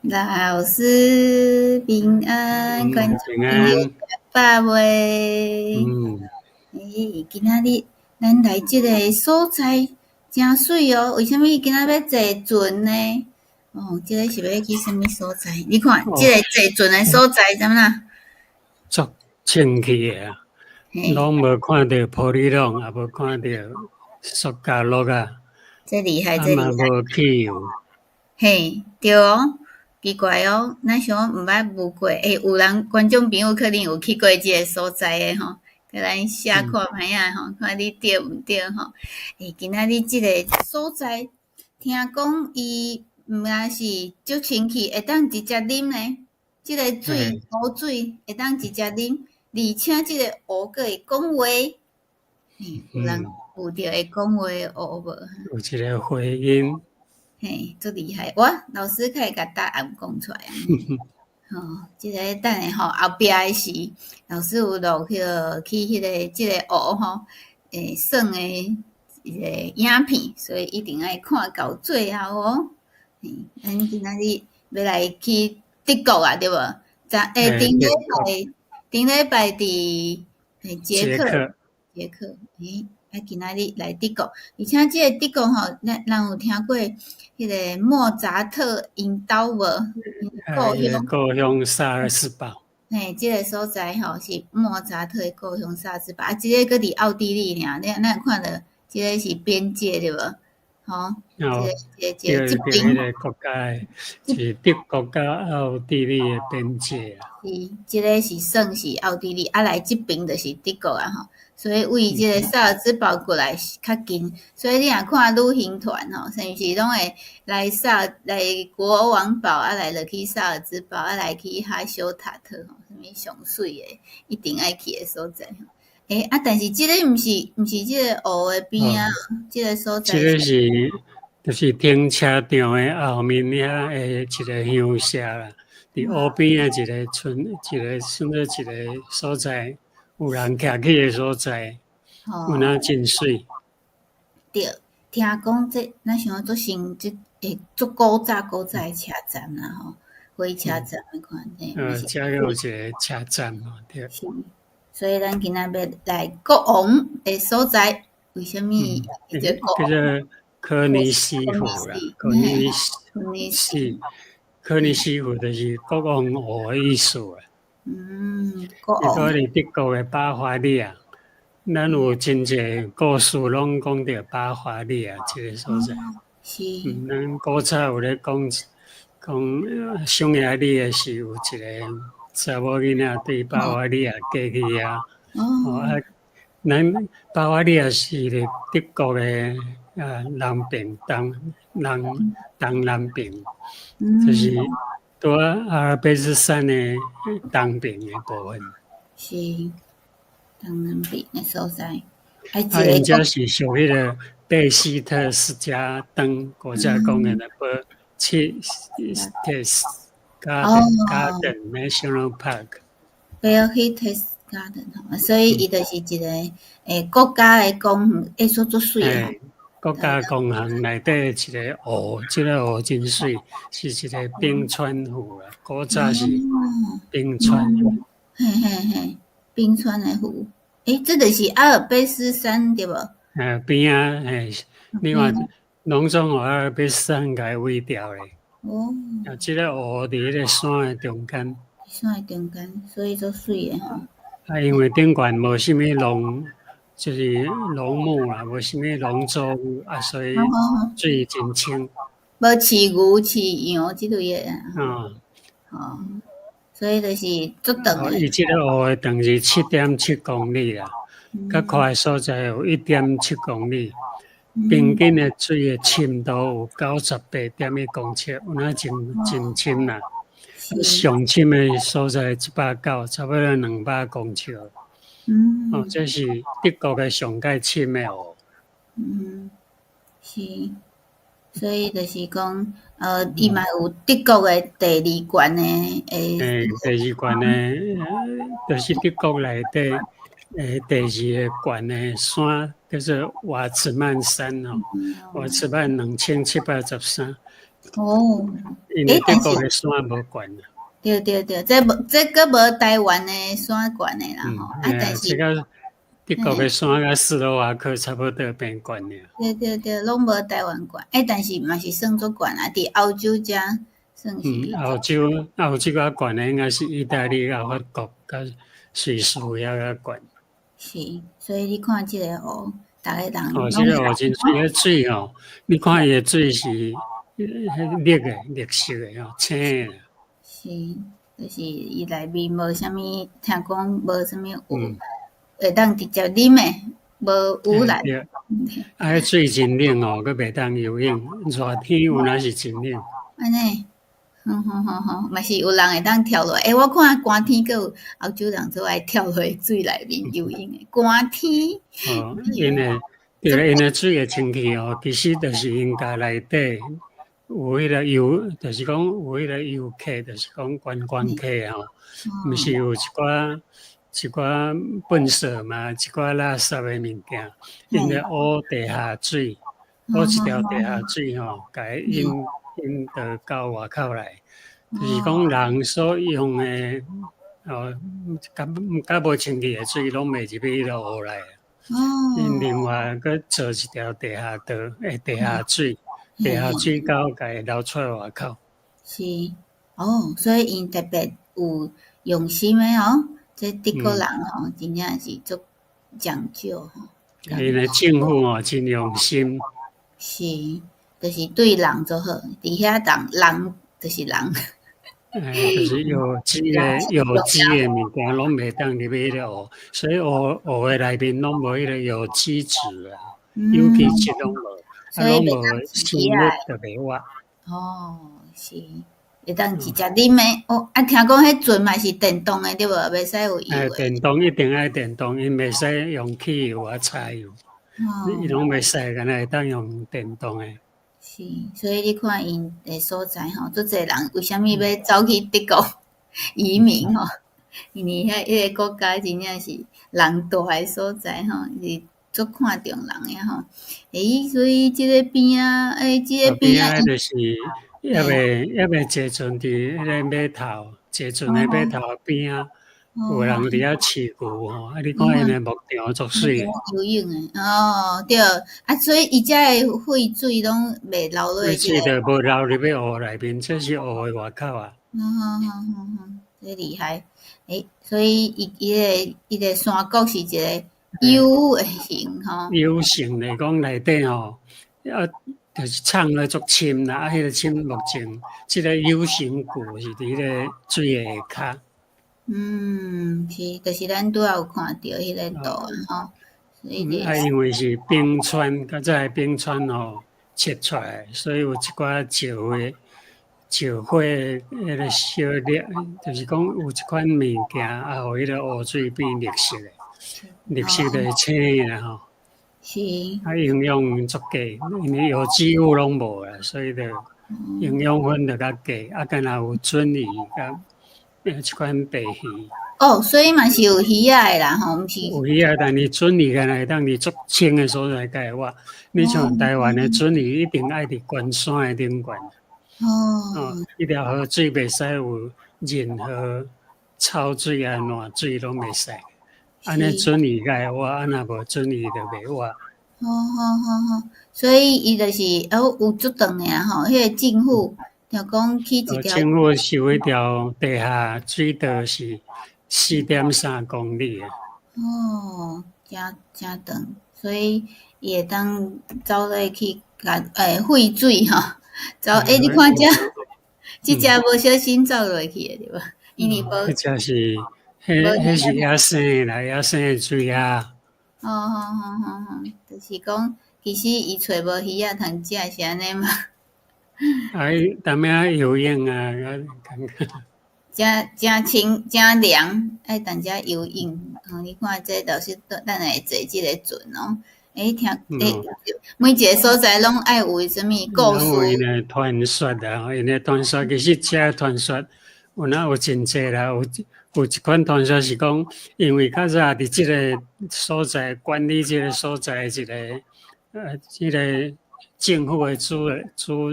老師平安，觀眾平安，食飽未？嗯。欸，今仔日咱來這个所在誠媠哦，為啥物今仔欲坐船呢？哦，這个是欲去啥物所在？你看，這个坐船的所在怎啦？足清氣的啊，攏無看著玻璃浪，也無看著塑膠落啊。這厲害，這厲害。啊嘛無汽油。嘿，對哦。奇怪哦，咱想毋捌無過，欸，有人觀眾朋友可能有去過這个所在的吼，共咱寫看覓仔吼，看你對毋對吼？欸，今仔日這个所在，聽講伊毋但是足清氣，會當直接啉呢。這个水湖水會當直接啉，而且這个湖閣會講話，有人有著會講話的湖無？有一个回音。嘿，足厲害！哇，老師較會共答案講出來啊！吼，這个等下吼，後壁的時，老師有錄彼个去彼个這个湖吼，會耍的一个影片，所以一定愛看到最後哦。嘿，咱今仔日欲來去德國啊，對無？昨欸，頂禮拜佇捷克，捷克，欸。啊，今仔日來德國，而且這个德國吼，咱人有聽過彼个莫扎特𪜶兜無？故鄉故鄉薩爾斯堡。嘿，這个所在吼是莫扎特的故鄉薩爾斯堡，啊，這个閣佇奧地利爾，你咱有看著，這个是邊界對無？吼，哦，對對，彼个國家的是德國佮奧地利的邊界啊。是，這个是算是奧地利，啊來這爿就是德國啊吼。所以為這个薩爾茲堡過來是較近，所以你若看旅行團吼，是毋是攏會來薩來國王堡，啊來落去薩爾茲堡，啊來去哈修塔特吼，啥物上媠的，一定愛去的所在吼。欸，啊，但是這个毋是這个湖的邊仔，這个所在。這个是就是停車場的後面遐的一个鄉社啦，佇湖邊的一个村，一个算做一个所在。有人徛起的所在，有影真媠。對，聽講這咱想做成這會足古早古早的車站啦吼，火車站彼款的。遮有一个車站吼，對。是，所以咱今仔欲來國王的所在，為啥物叫做國王？叫做柯尼斯湖啦，柯尼斯，柯尼斯湖就是國王湖的意思啊。國王。伊佇德國的巴伐利亞，咱有真濟故事攏講著巴伐利亞這个所在。是。咱古早有咧講講匈牙利的時，有一个查某囡仔對巴伐利亞過去啊。哦。啊，咱巴伐利亞是咧德國的南邊，東南東南邊，就是。佇阿爾卑斯山的東邊的部分，是東南邊的所在。啊，𪜶遮是屬彼个貝希特斯加登國家公園的 Berchtesgaden National Park。 Berchtesgaden 吼，所以伊就是一个國家的公園，欸，說足媠的。國家公園內底一个湖，這个湖真媠，是一个冰川湖啊。古早是冰川。嘿嘿嘿，冰川的湖，欸，這就是阿爾卑斯山對無？邊仔嘿，另外攏總予阿爾卑斯山共伊圍牢咧。哦。啊，這个湖佇彼个山的中間。山的中間，所以足媠的吼。啊，因為頂懸無啥物農。就是農牧啦，無啥物農作物啊，所以水真清。無飼牛飼羊這類的啊。哦，所以就是足長的。伊這个湖的長是7.7公里啦，較寬的所在有1.7公里，平均的水的深度有98.1公尺，有影真真深啦。上深的所在190，差不多200公尺。哦，這是德國的上蓋深的湖。嗯，是，所以就是講，伊嘛有德國的第二懸的，欸，第二懸的，就是德國內底第二个懸的山，叫做瓦茨曼山吼，瓦茨曼2713，哦，因為德國的山無懸。對對對，這無這閣無台灣的山懸的啦吼，啊，但是這個德國的山佮斯洛伐克差不多平懸爾。對對對，攏無台灣懸，欸，但是嘛是算足懸啊，佇歐洲遮算是。歐洲較懸的應該是意大利、佮法國、佮瑞士遐較懸。是，所以你看這个湖，逐个人。哦，這个湖真媠，彼水吼，你看伊的水是彼綠的、綠色的吼，青的。是，就是伊內面無啥物，聽講無啥物有會當直接啉的，無污染。對。啊，彼水真冷哦，閣袂當游泳，熱天有若是真冷。按呢，好好好好，嘛是有人會當跳落。欸，我看寒天閣有歐洲人做愛跳落水內面游泳的，寒天。哦，𪜶的對，𪜶的水的清氣哦，其實就是𪜶家內底有彼个遊，就是講有彼个遊客，就是講觀光客吼，毋是有一寡糞埽嘛，一寡垃圾的物件，𪜶咧挖地下水，挖一條地下水吼，共伊引導到外口來，就是講人所用的哦，較無清氣的水，攏袂入去彼个湖內。𪜶另外閣做一條地下道，欸，地下水，地下水溝共伊流出來外口。是，哦，所以𪜶特別有用心的哦，這德國人吼，真正是足講究吼。𪜶的政府哦，真用心。是，就是對人做好，佇遐人人就是人。欸，就是有機的物件攏袂當入去彼个湖，所以湖的內面攏無彼个有機質啊，有機質攏無，啊攏無生物就袂活。哦，是，會當直接啉的哦。啊，聽講彼船嘛是電動的對無？袂使有油的。欸，電動一定愛電動，𪜶袂使用汽油啊、柴油，伊攏袂使，干焦會當用電動的。是，所以你看𪜶的所在吼，足濟人為啥物欲走去德國移民吼？因為遐彼个國家真正是人大的所在吼，是足看重人的吼。欸，所以這个邊仔，欸，這个邊仔就是猶未坐船佇彼个碼頭，坐船的碼頭邊仔，有人佇遐飼牛吼，啊！你看𪜶的牧場足媠的。游泳的哦，對，啊，所以伊遮的廢水攏袂流落去。廢水就無流入去湖內面，這是湖的外口啊。嗯哼哼哼哼，這厲害，欸，所以伊個山谷是一個 U 的形吼。 U 型來講內底吼，啊，就是藏了足深啦，啊，彼個深目前，這個 U 型谷是佇彼個水的下跤。嗯，是，就是咱拄仔有看著彼个圖吼，所以啊，因為是冰川，較早的冰川吼切出來，所以有一寡石灰彼個小粒，就是講有一款物件啊，予彼個湖水變綠色的，綠色就是青的啦吼。啊，營養足低，因為有機物攏無啦，所以就營養分就較低，啊，敢若有鱒魚佮這款白魚。哦，所以嘛是有魚仔的啦吼，毋是。有魚仔，但是鱒魚敢若會當佇足清的所在才會活。你像台灣的鱒魚，一定愛佇懸山的頂懸。哦。彼條河水袂使有任何臭水啊、爛水攏袂使。按呢鱒魚才會活，啊若無鱒魚就袂活。好好好好，所以伊就是哦有足長的啊吼，彼個政府就講起一條。政府修彼條地下水道是4.3公里的。哦，誠誠長，所以伊會當走落去共欸廢水吼，走欸你看這，這隻無小心走落去的對無？因為無。彼隻是，彼是野生的啦，野生的水鴨。哦好好好好，就是講，其實伊揣無魚仔通食是按呢嗎？啊，伊當欲游泳啊，啊，感覺。誠誠清誠涼，愛當遮游泳。哦，你看這就是等下會坐這个船哦。欸，聽欸，每一个所在攏愛有啥物故事。攏有𪜶的傳說啊，𪜶的傳說其實這傳說有哪有真濟啦，有一款傳說是講，因為較早佇這个所在管理這个所在一個這个政府的主主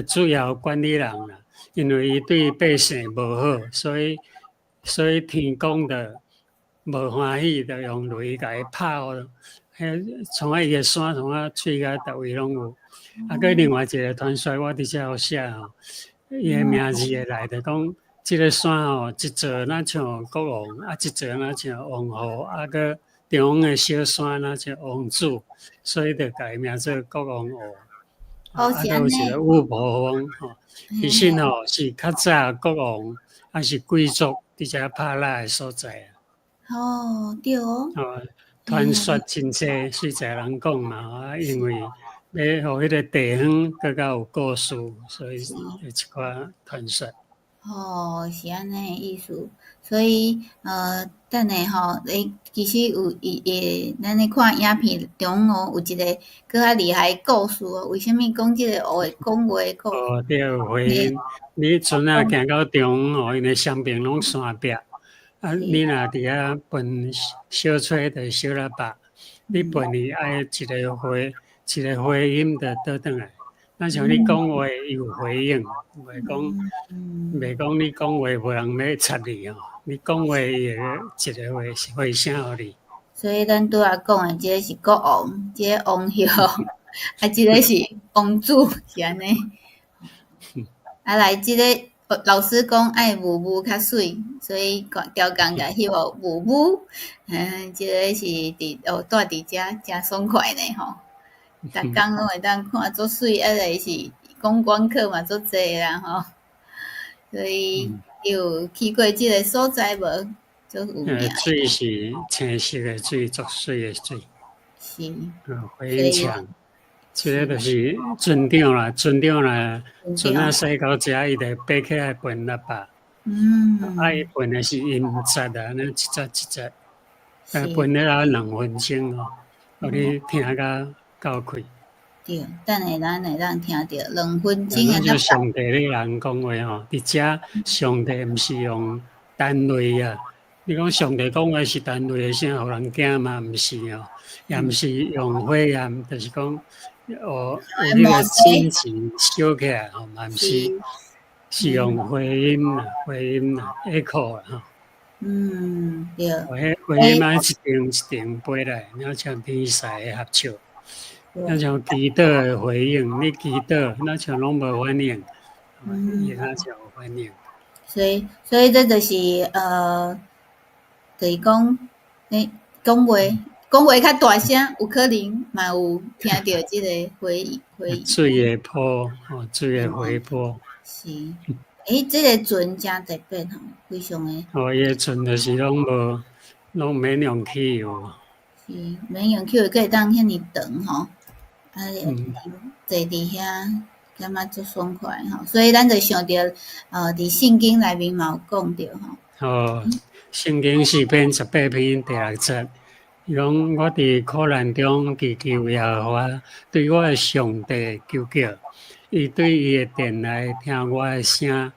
主要管理人啦，因為伊對百姓無好，所以天公就無歡喜，就用雷共伊拍予，彼創啊伊的山創啊碎甲逐位攏有。啊，閣另外一個傳說，我佇遮有寫吼，伊的名字的來就講，這個山吼，一座若像國王，啊，一座若像王后，啊，閣中央的小山若像王子，所以就共伊名做國王湖。哦，啊，是按閣有一呢。個巫婆峰吼，其實吼是較早國王抑是貴族佇遮拍獵的所在啊。哦，對哦。哦，傳說真濟，隨在人講嘛，啊，因為欲予彼個地方閣較有故事，所以有一寡傳說。哦，是按呢意思。所以，等下吼，欸，其實有伊會，咱咧看影片中哦，有一個閣較厲害的故事哦。為啥物講這個湖會講話的故事？哦，對，有回音。你船仔行到中央吼，因為雙爿攏山壁，啊，你若佇遐噴小吹就小喇叭，你噴伊愛一個回一個回音就倒轉來。若像你講話伊有回應，袂講袂講你講話無人欲插你哦。你講話伊會一個回回聲予你。所以咱拄仔講的這個是國王，這個王后，啊，這個是王子，是按呢。啊，來，這個老師講愛霧霧較媠，所以刁工共翕予霧霧。嗯，這個是佇哦，住佇遮誠爽快呢吼。逐工攏會當看足媠，啊，就是觀光客嘛足濟啦吼。所以你有去過這個所在無？足有名。水是青色的水，足媠的水。是。回音牆，這個就是船長啦，船長啦，船仔駛到遮，伊就爬起來噴喇叭。啊，伊噴的是音節啊，按呢一節一節，噴了2分鐘哦，予你聽甲夠開。對，等下咱會當聽著2分鐘的。就上帝咧人講話吼，佇遮上帝毋是用單位啊。你講上帝講話是單位的聲，予人驚嗎？毋是哦，也毋是用火焰，就是講哦，有彼個親情燒起來吼，嘛毋是，是用回音啦，回音啦，echo 啦吼。彼回音啊，一層一層飛來，若像天使的合唱，若像祈禱的回應，你祈禱，若像攏無反應，伊若像有反應。所以這就是就是講，欸，講話講話較大聲，有可能嘛有聽著這個回回音。水的波，哦，水的回波。是，欸，這個船誠特別吼，非常的。哦，伊的船就是攏無，攏免用汽油。是，免用汽油，閣會當遐爾長吼，啊，坐佇遐，感覺足爽快吼。所以咱就想著，佇聖經內面嘛有講著吼。哦，聖經詩篇18篇第六節，伊講我佇苦難中祈求耶和華，對我的上帝求叫，伊對伊的殿內聽我的聲，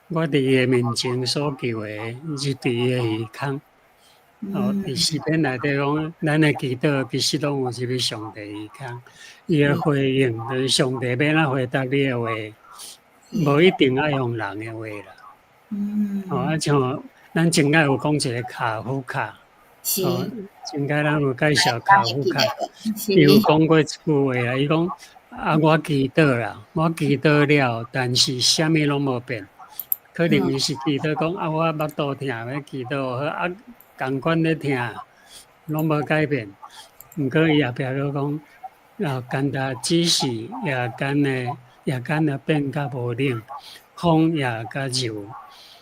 我佇伊的面前所求的，入佇伊的耳孔。哦，佇詩篇內底講，咱的祈禱其實攏有入去上帝耳孔，伊的回應就是上帝欲按怎回答你的話，無一定愛用人的話啦。哦，啊像咱前擺有講一個卡夫卡，哦，前擺咱有介紹卡夫卡，伊有講過一句話啦，伊講啊，我祈禱啦，我祈禱了，但是啥物攏無變，可能伊是祈禱講啊，我腹肚疼欲祈禱好啊，仝款咧疼，攏無改變。毋過伊後壁閣講，啊，干焦只是夜間的夜間的變較無冷，風也較柔。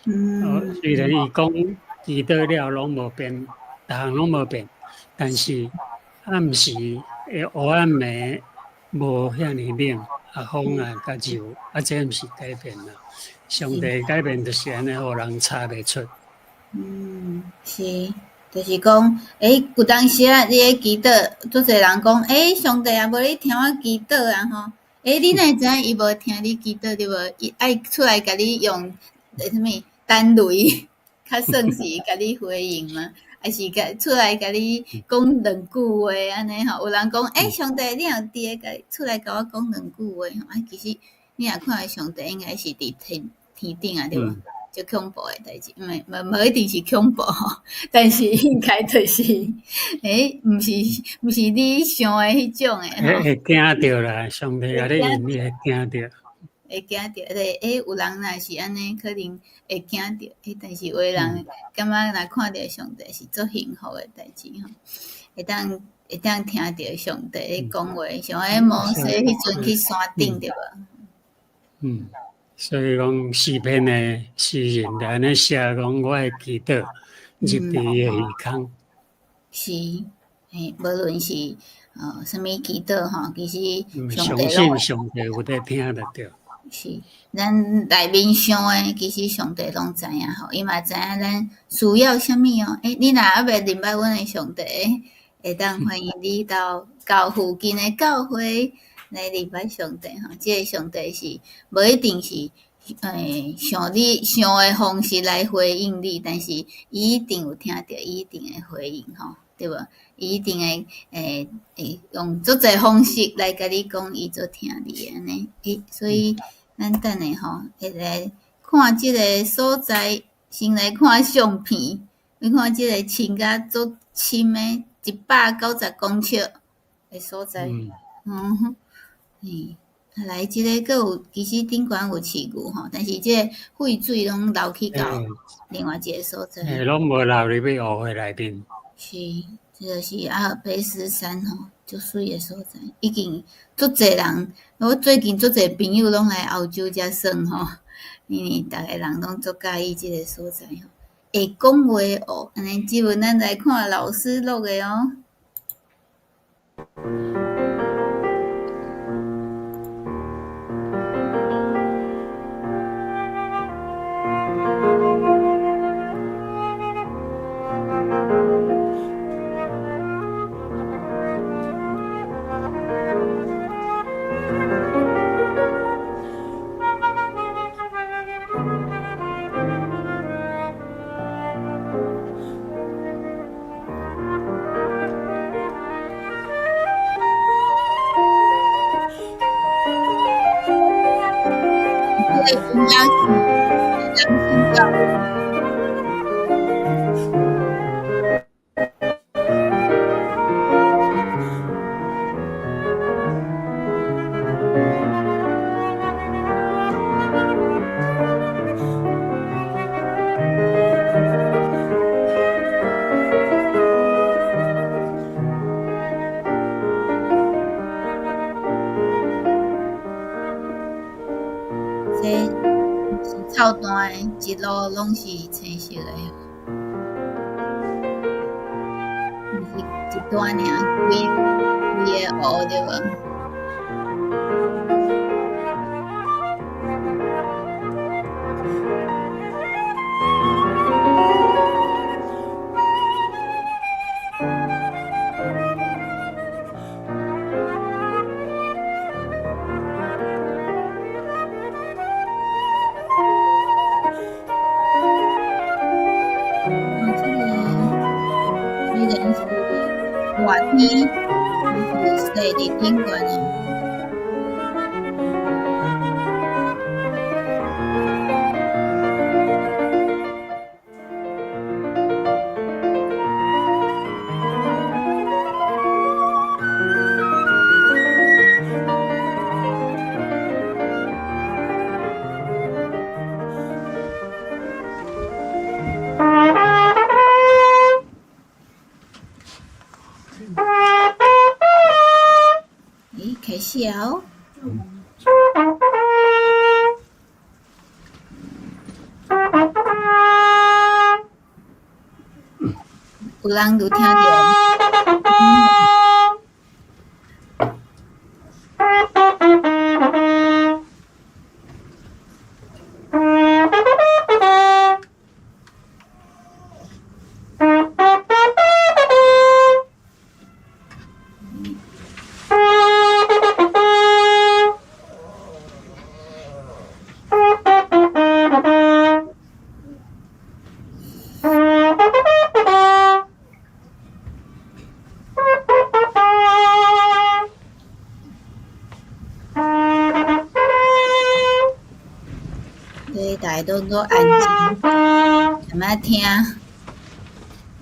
哦，雖然伊講祈禱了攏無變，逐項攏無變，但是暗時的黑暗暝無遐爾冷，啊風也較柔，啊這毋是改變啦。上帝改變就是按呢，予人查袂出。嗯，是，就是講，欸，有當時啊，你咧祈禱，足濟人講，欸，上帝啊，無咧聽我祈禱啊，吼，欸，你哪會知影伊無聽你祈禱對無？伊愛出來共你用啥物單雷，較算是共你回應嗎？還是共出來共你講兩句話按呢吼？有人講，欸，上帝，你若佇咧，共出來共我講兩句話吼，啊，其實你若看著上帝，應該是佇天天頂啊，對無？足恐怖的代誌，毋無一定是恐怖吼，但是應該就是，毋是你想的彼種的吼。會驚著啦，上帝共你應，你會驚著。會驚著，有人若是按呢，可能會驚著，但是有的人感覺若看著上帝是足幸福的代誌吼，會當聽著上帝咧講話，像彼摩西彼陣去山頂對無？嗯，所以講詩篇的詩人就按呢寫講，我會祈禱入佇伊的耳空。是，無論是啥物祈禱吼，其實上帝相信上帝有咧聽就對。是，咱內面想的，其實上帝攏知影吼，伊嘛知影咱需要啥物哦。你若猶未認捌阮的上帝，會當歡迎你到附近的教會來認捌上帝吼。這个上帝是無一定是想你想的方式來回應你，但是伊一定有聽著，伊一定會回應吼，對無？伊一定會用足濟方式來共你講，伊足疼你的按呢。所以咱等下吼，會來看這个所在，先來看相片。你看這个穿甲足深的，190公尺的所在。嗯哼，來這个閣有，其實頂懸有飼牛吼，但是這个廢水攏流去到另外一个所在。攏無流入去湖的內面。是，這就是阿爾卑斯山吼，足媠的所在。已經足濟人，我最近足濟朋友攏來歐洲遮耍吼，因為逐个人攏足佮意這个所在吼。會講話的湖，按呢，這陣咱來看老師錄的哦。這是臭蛋，一路攏是青色的，毋是一段爾，規規个湖對無？熱天，是踅佇頂懸的。開始哦。有人有聽著？所以大家攏安靜，踮仔聽。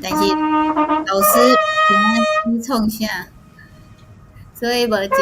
但是老師毋知影創啥，所以無一擺聽。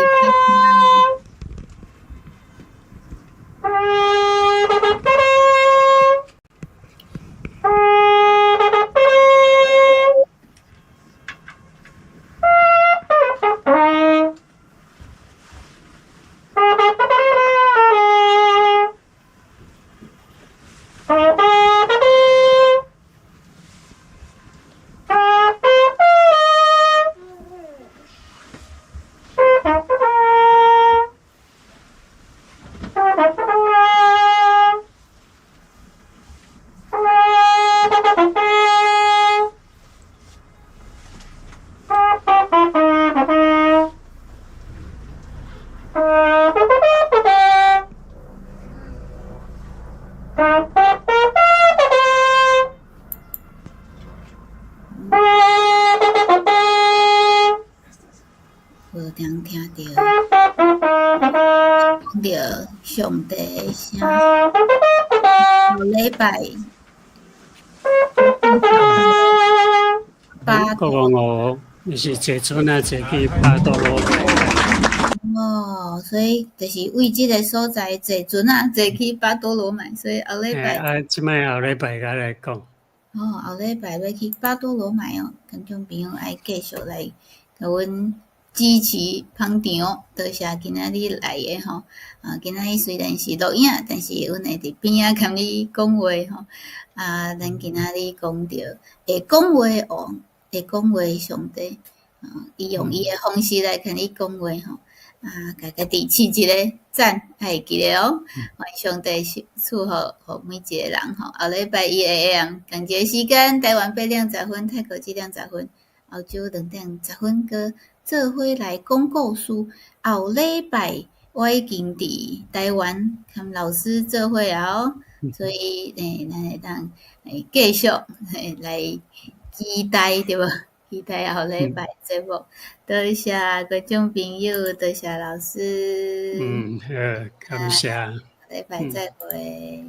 無通聽著，講著上帝的聲。後禮拜，巴國王湖是坐船仔坐去巴多羅買。哦，所以就是為這个所在坐船仔坐去巴多羅買，所以後禮拜。啊，這擺後禮拜才來講。哦，後禮拜欲去巴多羅買哦，觀眾朋友愛繼續來共阮支持捧場，多謝今仔日來的吼。啊，今仔日雖然是錄影，但是阮會佇邊仔共你講話吼。啊，咱今仔日講著會講話王，會講話上帝，啊，伊用伊的方式來共你講話吼。啊，共家己試一下讚，愛會記得哦。願上帝賜福予每一个人吼。後禮拜一 AM 仝一个時間，台灣8點10分，泰國7點10分，澳洲2點10分，閣做伙來講故事。後禮拜我已經佇台灣佮老師做伙啊哦，所以咱會當繼續來期待對無？期待後禮拜節目。多謝觀眾朋友，多謝老師。嗯，好，感謝。下禮拜再會。